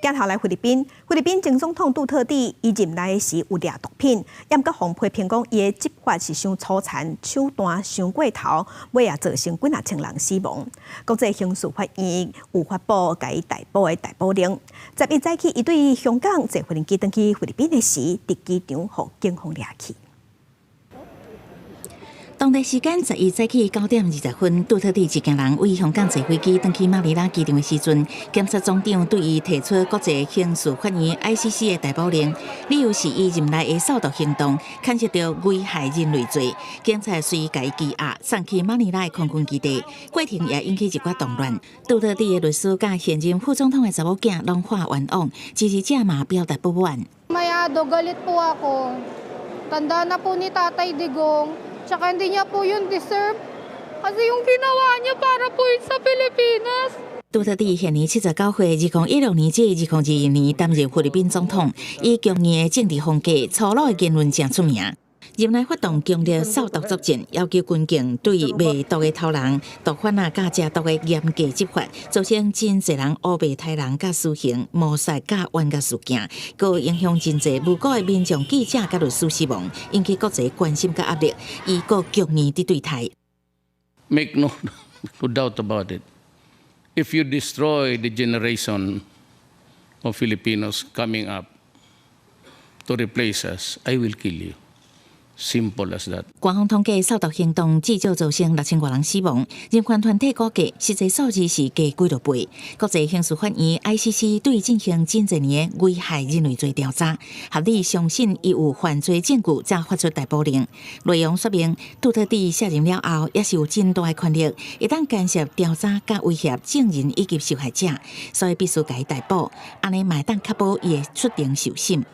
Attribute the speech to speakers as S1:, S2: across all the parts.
S1: 鏡頭來菲律賓，菲律賓前總統杜特蒂伊任內時有掠毒品，毋過予批評講伊的執法是傷粗殘，手段傷過頭，尾仔造成幾若千人死亡。國際刑事法院有發布共伊逮捕的逮捕令。11早起，伊對香港坐飛機轉去菲律賓的時，佇機場予警方掠去。
S2: 當地時間11早起9點20分，杜特蒂一行人對香港坐飛機轉去馬尼拉機場的時陣，檢察總長對伊提出國際刑事法院 ICC 的逮捕令，理由是伊任內的掃毒行動牽涉著危害人類罪。警察隨共伊羈押送去馬尼拉的空軍基地，過程也引起一寡動亂。杜特蒂的律師佮現任副總統的查某囝攏喊冤枉，支持者嘛表達不滿。
S3: Mayado, galit po ako. Tanda na po ni Tatay Digong. Tsaka hindi niya po yun deserve. Kasi yung ginawa niya para po yun sa Pilipinas.
S2: 杜特蒂現年79歲，2016年至2021年擔任菲律賓總統，以強硬的政治風格、粗魯的言論誠出名。任內發動強烈掃毒作戰，要求軍警對賣毒的頭人、毒販仔佮食毒的嚴格執法，造成真濟人烏白刣人佮私刑、謀殺佮冤家事件，閣影響真濟無辜的民眾、記者佮律師死亡，引起國際關心佮壓力，伊閣強硬佇對待。
S4: Make no doubt about it. If you destroy the generation of Filipinos coming up to replace us, I will kill you. Simple as that.
S2: 官方統計，掃毒行動至少造成6000外人死亡。人權團體估計，實際數字是加幾多倍。國際刑事法院 ICC 對進行真濟年的危害人類罪調查，合理相信伊有犯罪證據，才發出逮捕令。內容說明，杜特蒂卸任了後，也是有真大的權力，會當干涉調查、佮威脅證人以及受害者，所以必須共伊逮捕，按呢嘛會當確保伊的出庭受審。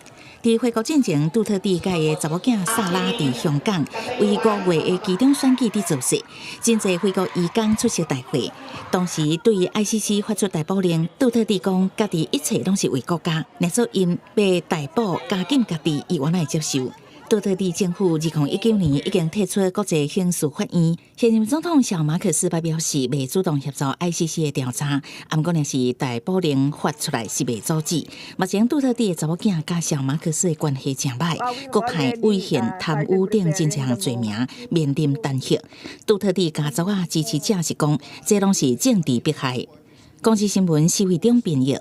S2: 佇回國進前，杜特蒂佮伊的查某囝薩拉佇香港為5月的期中選舉佇造勢，真濟菲國移工出席大會。當時對於 ICC 發出逮捕令，杜特蒂講家己一切攏是為國家，若說𪜶欲逮捕監禁家己，伊原來會接受。杜特蒂政府2019年已經退出國際刑事法院，現任總統小馬可斯表示袂主動協助 ICC 的調查，毋過若是逮捕令發出來是袂阻止。目前杜特蒂的查某囝佮小馬可斯的關係誠䆀，閣派違憲、貪污等真濟項罪名面臨彈劾。杜特蒂家族仔支持者是講，這攏是政治迫害。公視新聞施惠中編譯。